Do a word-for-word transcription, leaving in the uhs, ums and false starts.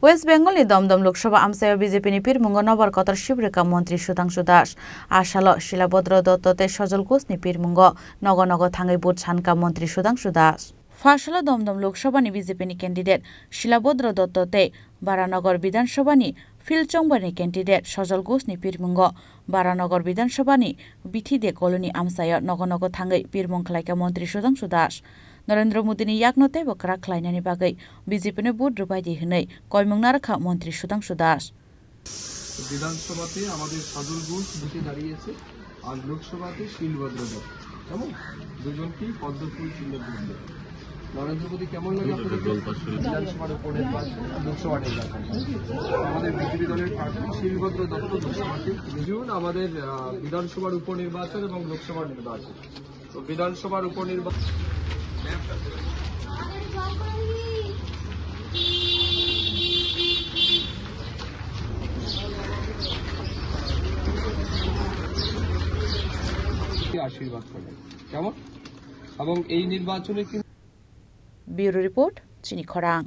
West Bengal ni Domdom Lok Sabha amchaio B J P ni pirmungo nobar kotor sibrika Montri Sudhangshu Das. A salo Shilabhadra Dotto tei Sajal Ghosh ni pirmungo nogo nogo thangwi vote sankha Montri Sudhangshu Das. Pha salo Domdom Lok Sabha ni B J P ni candidate Shilabhadra Dotto tei Baranagar Bidhan Sabha ni Phil Chongbar ni candidate Sajal Ghosh ni pirmungo Baranagar Bidhan Sabha ni Bithi de Colony amchaio nogo nogo thangwi pirmung khlaikha Montri Sudhangshu Das. Narendra Modi ni yakno teibo kwrak khlainani bagwi B J P no vote rwbaidi hwnwi koimung narwkha Montri Sudhangshu Das. বিধানসভাতে আমাদের সজল ঘোষ জিতে দাঁড়িয়েছে, আর লোকসভাতে শিলভদ্র দত্ত, কেমন, দুজনকেই পদ্ম ফুল চিহ্নে ভোট দেবে। নরেন্দ্র মোদী, কেমন লাগে আপনাদের কাছে? বিধানসভার উপনির্বাচন, লোকসভা নির্বাচন, আমাদের বিজেপি দলের প্রার্থী শিলভদ্র দত্ত লোকসভাতে বিজয়ী। আমাদের, আহ, বিধানসভার উপনির্বাচন এবং লোকসভা নির্বাচন, তো বিধানসভার উপনির্বাচন। আশীর্বাদ করবেন, কেমন? এবং এই নির্বাচনে কিন্তু Bureau Report, Chini Khorang.